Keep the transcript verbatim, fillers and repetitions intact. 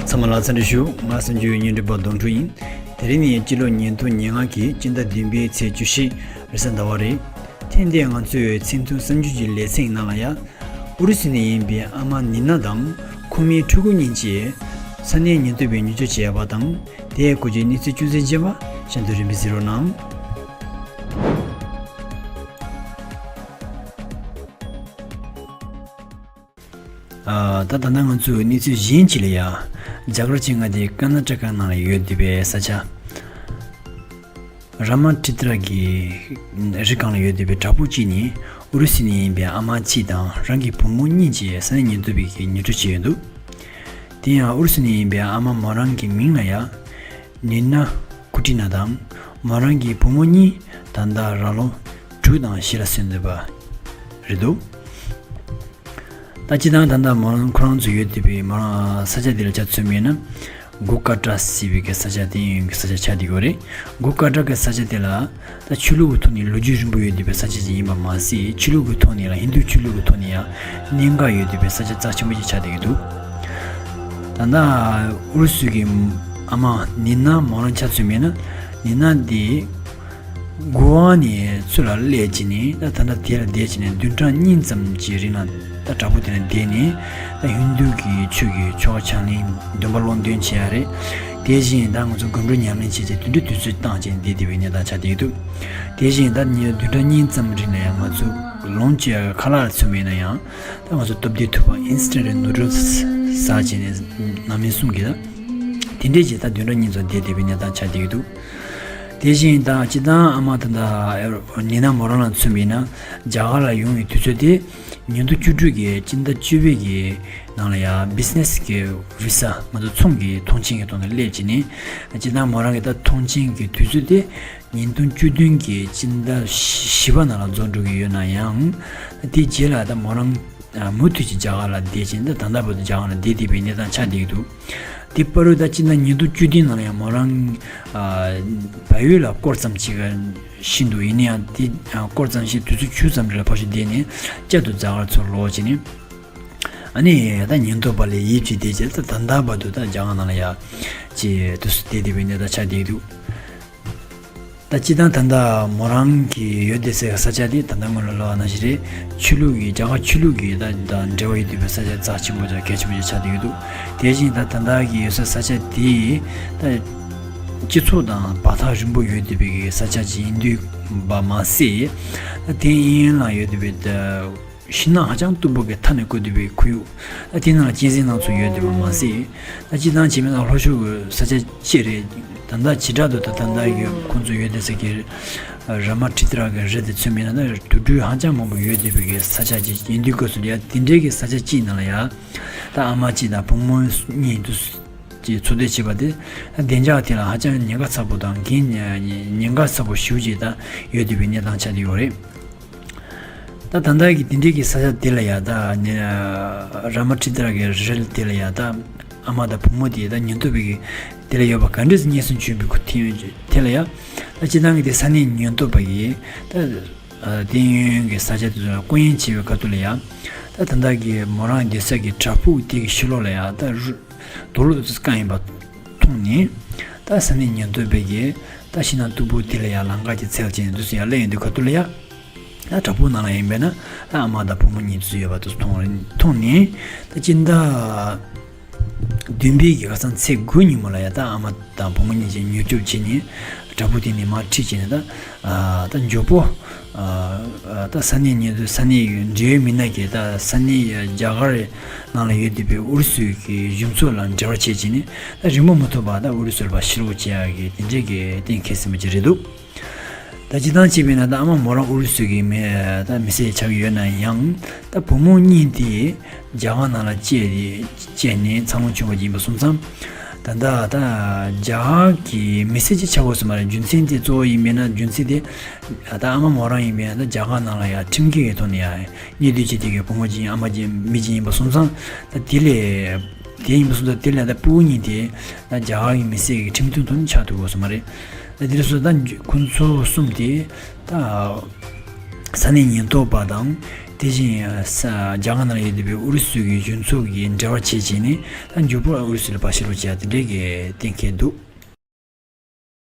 ཚང་མ་ལ་འཚམས་འདྲི་ཞུ། ང་གསར་འགྱུར་བརྙན་འཕྲིན་པ་ལྡོང་ཕྲུག་ཡིན། དེ་རིང་ནི་སྤྱི་ལོ་ཉིས་སྟོང་ཉེར་ལྔ་གི་སྤྱི་ཟླ་བདུན་པའི་ཚེས་བཅུ་བཞི་རེས་གཟའ་ཟླ་བ་རེད། ཐེངས་འདིའི་ང་ཚོའི་ཚིག་ཐུང་གསར་འགྱུར་གྱི་ལེ་ཚན་ནང་ལ་ཡ། ཨུ་རུ་སུ་ནས་ཡིན་པའི་ཨ་མ་ནི་ན་དང་ཁོ་མོའི་ཕྲུ་གུ་གཉིས་ཀྱིས་ས་གནས་ཉེན་རྟོག་པས་མྱུར་སྐྱོབ་བྱས་པ་དང་། དེའི་སྐོར་གྱི་གནས་ཚུལ་ཅུང་ཟད་རྒྱས་པ་གཤམ་དུ་རིམ་པས་གཟིགས་རོགས་གནང་། ཨ། ད་ད་ལྟ་ང་ཚོས་གནས་ཚུལ་གཞན་ཅིག་ལ་ཡ། རྒྱ་གར་གྱི་མངའ་སྡེ་ཀར་ན་ཊ་ཀ་ནང་ལ་ཡོད་བསྡད་པའི་ས་ཆ། ར་མ་ཊི་ཏྲ་གི་རི་སྒང་ལ་ཡོད་བསྡད་པའི་བྲག་ཕུག་ཅིག་ནས་ཨུ་རུ་སུ་ནས་ཡིན་པའི་ཨ་མ་གཅིག་དང་རང་གི་བུ་མོ་གཉིས་ཀྱིས་ས་གནས་ཉེན་རྟོག་པས་མྱུར་སྐྱོབ་བྱས་ཡོད་འདུག་དེ་ཡང་ཨུ་རུ་སུ་ནས་ཡིན་པའི་ཨ་མ་མོ་རང་གི་མིང་ལ་ཡ། ནི་ན་ཀུ་ཏི་ན་དང་། མོ་རང་གི་བུ་མོ་གཉིས་ད་ལྟ་ར་ལོ་དྲུག་དང་བཞི་ལ་སོན་བསྡད་པ་རེད་འདུག་ད་སྤྱིར་བཏང་ད་ལྟ་མོ་རང་ཁོ་རང་ཚོ་ཡོད་བསྡད་པའི་མོ་རང་ས་ཆ་དེ་ལ་ཆ་མཚོན་པ་ཡིན་ན། གུ་ཀ་ཏྲ་ཟེར་བའི་གི་ས་ཆ་དེ་ཡིན་གི་ས་ཆ་ཆགས་བསྡད་ཡོད་རེད། གུ་ཀ་ཏྲ་གི་ས་ཆ་དེ་ལ་ད་ཆོས་ལུགས་ཀྱི་ཐོག་ནས་ལོ་རྒྱུས་རིང་པོ་ཡོད་བསྡད་པའི་ས་ཆ་ཅིག་ཡིན་པ་མ་ཟད། ཆོས་ལུགས་ཀྱི་ཐོག་ནས་ལ་ཧིན་དུ་ཆོས་ལུགས་ཀྱི་ཐོག་ནས་ཡང་གནད་འགག་ཡོད་བསྡད་པའི་ས་ཆ་རྩ་ཆེན་པོ་ཅིག་ཆགས་བསྡད་ཀྱི་འདུག་ད་ལྟ་ཨུ་རུ་སུ་གི་ཨ་མ་ནི་ན་མོ་རང་ཆ་མཚོན་པ་ཡིན་ན། ནི་ན་འདི་གུ་ཝ་ནས་ཚུར་ལ་སླེབས་བྱས་ནས། ད་ད་ལྟ་དེ་ལ་བསྡད་བྱས་ནས་བདུན་ཕྲག་གཉིས་ཙམ་གྱི་རིང་ལ་ད་བྲག་ཕུག་དེ་ལ་བསྡད་ནས། ད་ཧིན་དུ་གི་ཆོས་ཀྱི་ཆོ་ག་ཕྱག་ལེན་འདོན་པ་སློབ་འདོན་བྱེད་ཡ་རེད། དེ་བཞིན་ད་ང་ཚོ་སྒོམ་སྒྲུབ་ཉམས་ལེན་བྱེད་ཆེད་དུས་འདྲ་དུས་ཚོད་བཏང་བྱས་བསྡད་བསྡད་པའི་གནས་སྟངས་ཆགས་བསྡད་ཀྱི་འདུག་དེ་བཞིན་ད་ཉིན་བདུན་ཕྲག་གཉིས་ཙམ་རིང་ལ་ཡང་ང་ཚོ་ལོངས་སྤྱོད་ཁ་ལག་ཚུད་མེད་ན་ཡང་། ད་ང་ཚོ་སྟབས་བདེ་ཐུབ་པ་ཨིན་སི་ཊན་ཊི་ནུ་ཌལ་སི་ཟ་བྱས་ནས་ནང་མི་གསུམ་གྱིས་ད་དེ་འདྲས་ཀྱིས་ད་བདུན་ཕྲག་གཉིས་ཙམ་བསྡད་བསྡད་པའི་གནས་སྟངས་ཆགས་བསྡད་ཀྱི་འདུག་དེ་བཞིན་ད་སྤྱིར་བཏང་ཨ་མ་ད་ལྟ་ནི་ན་མོ་རང་ལ་མཚོན་པ་ཡིན་ན། རྒྱ་གར་ལ་ཡོང་བའི་དུས་ཚོད་དེ་ཉིས་སྟོང་བཅུ་དྲུག་གི་སྤྱི་ཟླ་བཅུ་པའི་གི་ནང་ལ་ཡ། བི་ཛི་ནེ་སི་གི་བི་ས། ང་ཚོ་ཚོང་གི་ཐོངས་མཆན་གྱི་ཐོག་ནས་སླེབས་བྱས་ནས། སྤྱིར་བཏང་མོ་རང་གི་ད་ཐོངས་མཆན་གྱི་དུས་ཚོད་དེ་ཉིས་སྟོང་བཅུ་བདུན་གྱི་སྤྱི་ཟླ་བཞི་པ་ནང་ལ་རྫོགས་འགྲོ་གི་ཡོད་ན་ཡང་། དེའི་རྗེས་ལ་ད་མོ་རང་མུ་མཐུད་ཀྱིས་རྒྱ་གར་ལ་བསྡད་བྱས་ནས། ད་ད་ལྟ་བར་དུ་རྒྱ་གར་ལ་བསྡད་བསྡད་པའི་གནས་སྟངས་ཆགས་བསྡད་ཀྱི་འདུག་དེ་བར་དུ་ད་སྤྱིར་བཏང་ཉིས་སྟོང་བཅུ་བདུན་ནང་ལ་ཡང་མོ་རང་ཨ་བལ་ཡུལ་ལ་སྐོར་ཙམ་ཅིག་ཕྱིན་འདུག་ཡིན་ན་ཡང་དེ་ཨ་སྐོར་ཙམ་ཞིག་དུས་ཚོད་ཆུང་ཙམ་རེ་ལ་ཕར་ཞོག་བསྡད་ནས། བསྐྱར་དུ་རྒྱ་གར་ཚུར་ལོག་བྱས་ནས། ཨ་ནི་ད་ཉེན་རྟོག་པ་ལ་ཡིབ་ཅིག་བསྡད་བྱས། ད་ད་ལྟ་བར་དུ་ད་རྒྱ་གར་ནང་ལ་ཡ་ཅིག་དུས་སུ་བསྡད་བསྡད་པའི་གནས་སྟངས་ཆགས་བསྡད་ཀྱི་འདུག་ད་སྤྱིར་བཏང་ད་ལྟ་མོ་རང་གི་ཡོད་བསྡད་སའི་ས་ཆ་དེ་ད་ལྟ་སྔོན་ལ་ལབ་པ་ནང་བཞིན་རེད། ཆོས་ལུགས་ཀྱི་རྒྱ་གར་ཆོས་ལུགས་ཀྱི་ད་ད་འབྲེལ་བ་ཡོད་བསྡད་པའི་ས་ཆ་རྩ་ཆེན་པོ་དང་གལ་ཆེན་པོ་ཞིག་ཆགས་བསྡད་ཡོད་འདུག་དེ་བཞིན་ད་ད་ལྟ་གི་ཡོད་ས་ས་ཆ་དེ་ད་སྤྱི་ཚོགས་དང་བར་ཐག་རིང་པོ་ཡོད་བསྡད་པའི་ས་ཆ་ཅིག་ཡིན་དུས་པ་མ་ཟད། ད་དེ་ཡིན་ལ་ཡོད་བསྡད་པའི་ད་ཤིང་ནགས་ཧ་ཅང་སྟུག་པོ་གི་མཐའ་ནས་བསྐོར་བསྡད་པའི་ཁོར་ཡུག་ད་དེ་ནང་ལ་གཅན་གཟན་སྣ་ཚོགས་ཡོད་བསྡད་པ་མ་ཟད། ད་སྤྱིར་བཏང་བྱས་པ་ཡིན་ན་ལྷོ་ཕྱོགས་ཀྱི་ས་ཆ་གཅིག་རེད། ད་ལྟ་བྱེ་བྲག་ཏུ་ད་ད་ལྟ་ཡོད་ཁོང་ཚོ་ཡོད་བསྡད་ས་གི་ར་མ་ཊི་ཏྲ་གི་རི་དེ་མཚོན་པ་ཡིན་ན། ད་དུག་སྦྲུལ་ཧ་ཅང་མང་པོ་ཡོད་བསྡད་པའི་གི་ས་ཆ་ཅིག་ཡིན་དུས་སྐབས་སུ་ཡ། དེ་འདྲའི་གི་ས་ཆ་གཅིག་ནང་ལ་ཡ། ད་ཨ་མ་གཅིག་དང་བུ་མོ་གཉིས་འདུག་ཅེས་འཚོ་སྡོད་བྱེད་པ་དེ། བདེ་འཇགས་ཐད་ལ་ཧ་ཅང་ཉེན་ཁ་ཚ་པོ་དང་འགན་ཉེན་ཁ་ཚ་པོ་ཞེ་པོ་ཅིག་ད་ཡོད་བསྡད་པའི་གནས་སྟངས་ཆགས་བསྡད་ཡོད་རེད། ད་ད་ལྟ་གི་དེ་འདྲའི་གི་ས་ཆ་དེ་ལ་ཡ། ད་ནི་ར་མ་ཊི་ཏྲ་གི་རི་དེ་ལ་ཡ། ད་ཨ་མ་དང་བུ་མོ་དེ་ད་ཉེན་རྟོག་པའི་གི་དེ་ལ་ཡོད་པ་ག་འདྲས་སེ་རྙེད་སོང་བྱུང་བའི་ཁུ་ཐེ་དེ་ལ་ཡ། ད་སྤྱིར་བཏང་གི་དེ་ས་གནས་ཉེན་རྟོག་པ་ཡིས་ད་ཨ་དེ་ཡོན་གྱི་ས་ཆ་དེ་ཚོ་ལ་སྐུ་ཡོན་བྱེད་པའི་ཁ་ཐུག་ལ་ཡ། ད་ད་ལྟ་གི་མོ་རང་སྡོད་ས་གི་བྲག་ཕུག་དེ་གི་ཕྱི་ལོགས་ལ་ཡ། ད་རུ་རྡོ་ལོ་དེ་ཚོ་བཀང་ཡིན་པ་མཐོང་ནས། ད་ས་གནས་ཉེན་རྟོག་པས་ཀྱིས་ད་ཤིང་ནགས་སྟུག་པོ་དེ་ལ་ཡ་ལམ་ཁ་ཅིག་བཙལ་བྱས་ནས་དེ་ཚོ་ཡར་སླེབས་ཡོང་དུས་ཁ་ཐུག་ལ་ཡ། ད་བྲག་ཕུག་ནང་ལ་ཡིན་པས་ན། ད་ཨ་མ་དང་བུ་མོ་གཉིས་དེ་ཚོ་ཡོད་པ་དེ་ཚོ་མཐོང་མཐོང་ནས། ད་སྤྱི་ཟླ་བདུན་པའི་གི་ཁ་སང་ཚེས་དགུ་ཉིན་མོ་ལ་ཡ། ད་ཨ་མ་དང་བུ་མོ་གཉིས་ཀྱིས་མྱུར་སྐྱོབ་བྱས་ནས་བྲག་ཕུག་དེ་ནས་མར་ཁྲིད་བྱས་ནས། ད་ཨ་ད་མགྱོགས་པོ་ཨ་ད་ས་གནས་ཉེན་རྟོག་ས་གནས་འབྲེལ་ཡོད་མི་སྣ་གིས་ད་ས་གནས་རྒྱ་གར་ནང་ལ་ཡོད་བསྡད་པའི་ཨུ་རུ་སུའི་གི་གཞུང་ཚབ་ལ་འབྲེལ་བ་བྱས་བྱས་ནས། ད་རིང་པོ་མི་ཐོགས་པར་ད་ཨུ་རུ་སུར་ཕར་ཕྱིར་ལོག་བྱེད་ཡག་གི་དེ་འདྲའི་གི་གཏན་འཁེལ་ཟིན་པ་ཅིག་རེད་འདུག་ད་སྤྱིར་བཏང་བྱས་པ་ཡིན་ན། ད་ཨ་མ་མོ་རང་ཨུ་རུ་སུ་གི་མི་ད་མི་སེར་ཆགས་ཀྱི་ཡོད་ན་ཡང་། ད་བུ་མོ་གཉིས་དེ་རྒྱ་གར་ནང་ལ་སྐྱེས་ཏེ་སྐྱེས་ནས་འཚར་ལོངས་བྱུང་བ་ཡིན་པ་སོང་ཙང་། ད་ད་ད་རྒྱ་གར་གྱི་མི་སེར་ཅིག་ཆགས་དགོས་སོ་མ་རེད། རྒྱུ་མཚན་དེ་གཙོ་བོ་ཡིན་པས་ན། རྒྱུ་མཚན་དེ་ད་ཨ་མ་མོ་རང་ཡིན་པས་ན། ད་རྒྱ་གར་ནང་ལ་ཡ་ཁྲིམས་འགལ་གྱི་ཐོག་ནས་ཡ་གནས་སྡོད་བྱེད་དེ་གི་བུ་མོ་ཅིག་ཡིན། ཨ་མ་ཅིག་མི་ཅིག་ཡིན་པ་སོང་ཙང་། ད་དེ་ལས་དེ་ཡིན་པ་སོང་ཙང་། དེ་ལས་ད་སྤུ་གུ་གཉིས་དེ་ད་རྒྱ་གར་གྱི་མི་སེར་གྱི་ཁྲིམས་མཐུན་ཐོག་ནས་ཆགས་ཐུབ་དགོས་སོ་མ་རེད། ད་དེ་རེད་སོ། ད་ཁོང་ཚོ་གསུམ་དེ་ད་ས་གནས་ཉེན་རྟོག་པ་དང་ དེ་བཞིན་ས་རྒྱ་གར་ནང་ཡོད་བསྡད་པའི་ཨུ་རུ་སུ་གི་གཞུང་ཚབ་ཀྱི་འབྲེལ་བ་བྱས་བྱས་ནས་ད་མགྱོགས་པོ་ཨུ་རུ་སུ་ལ་ཕར་ཕྱིར་ལོག་བྱས་དེ་འདྲས་ཀྱི་གཏན་འཁེལ་འདུག